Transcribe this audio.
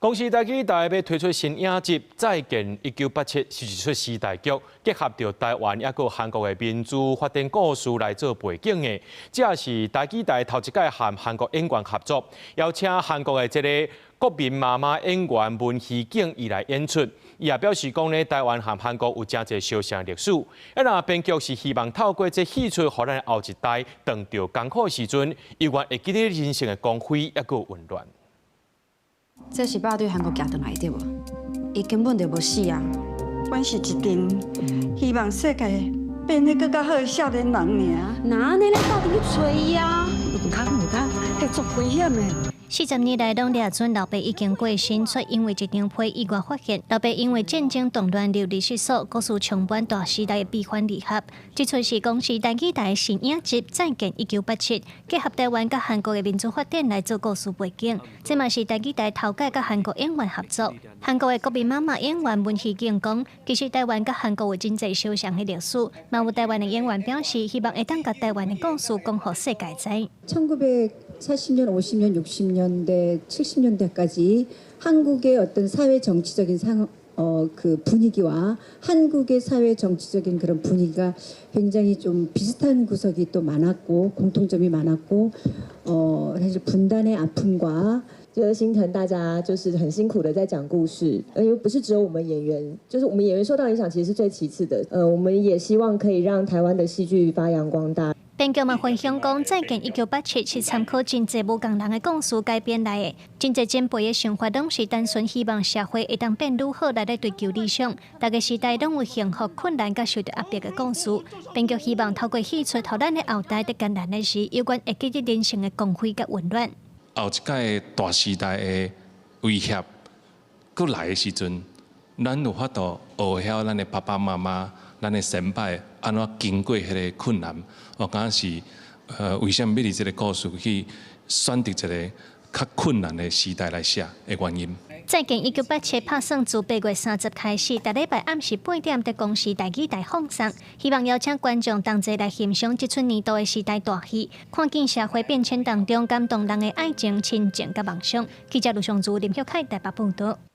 公視台語台欲推出新影集《再見1987》，是一齣時代劇，結合著台灣抑閣韓國的民主發展故事來做背景的。這是台語台頭一擺和韓國演員合作，邀請韓國的這个國民媽媽演員文熙景伊來演出。伊也表示講呢，台灣和韓國有誠濟相像歷史。啊，若編劇是希望透過這戲出，予咱後一代當著艱苦時陣，猶原會記得人生的光輝抑閣溫暖。這是爸對韓國寄轉來對無？伊根本就無死啊！阮是一陣希望世界變得閣較好的少年人爾。哪按呢？咱鬥陣去揣伊啊！毋通毋通，彼足危險的。40年來，攏掠準老爸已經過身，卻因為一張批意外發現，老爸因為戰爭動亂流離失所，故事充滿大時代的悲歡離合。這齣是公視台語台新影集《再見1987》，結合台灣佮韓國的民主發展來做故事背景。這嘛是台語台頭擺佮韓國演員合作。韓國的國民媽媽演員文熙景講，其實台灣佮韓國有真濟相像的歷史，嘛有台灣的演員表示，希望會當共台灣的故事講予世界知。 1940년, 50년, 60년대, 70년대까지 한국의 어떤 사회 정치적인 그 분위기와 한국의 사회 정치적인 그런 분위기가 굉장히 좀 비슷한 구석이 또 많았고 공통점이 많았고 사실 분단의 아픔과 就是心疼大家，就是很辛苦的在講故事，因為不是只有我們演員，就是我們演員受到影響其實是最其次的。我們也希望可以讓台灣的戲劇發揚光大。編劇嘛分享講，《再見1987》是參考真濟無仝人的故事改編來的。真濟前輩的想法攏是單純希望社會會當變愈好來咧追求理想。逐个時代攏有幸福、困難佮受著壓迫的故事。編劇希望透過戲出，予咱的後代佇艱難的時，猶原會記得人生的光輝佮溫暖。後一擺大時代的威脅閣來的時陣，咱有法度學曉咱的爸爸媽媽、咱的先輩按怎經過彼个困難。我感覺是，為啥物佇這个故事去選擇一个較困難的時代來寫的原因。再見1987拍算自8月30開始，逐禮拜暗時8點佇公視台語台放送。希望邀請觀眾同齊來欣賞這齣年度的時代大戲，看見社會變遷當中感動人的愛情、親情佮夢想。記者盧尚祖、林旭凱台北報導。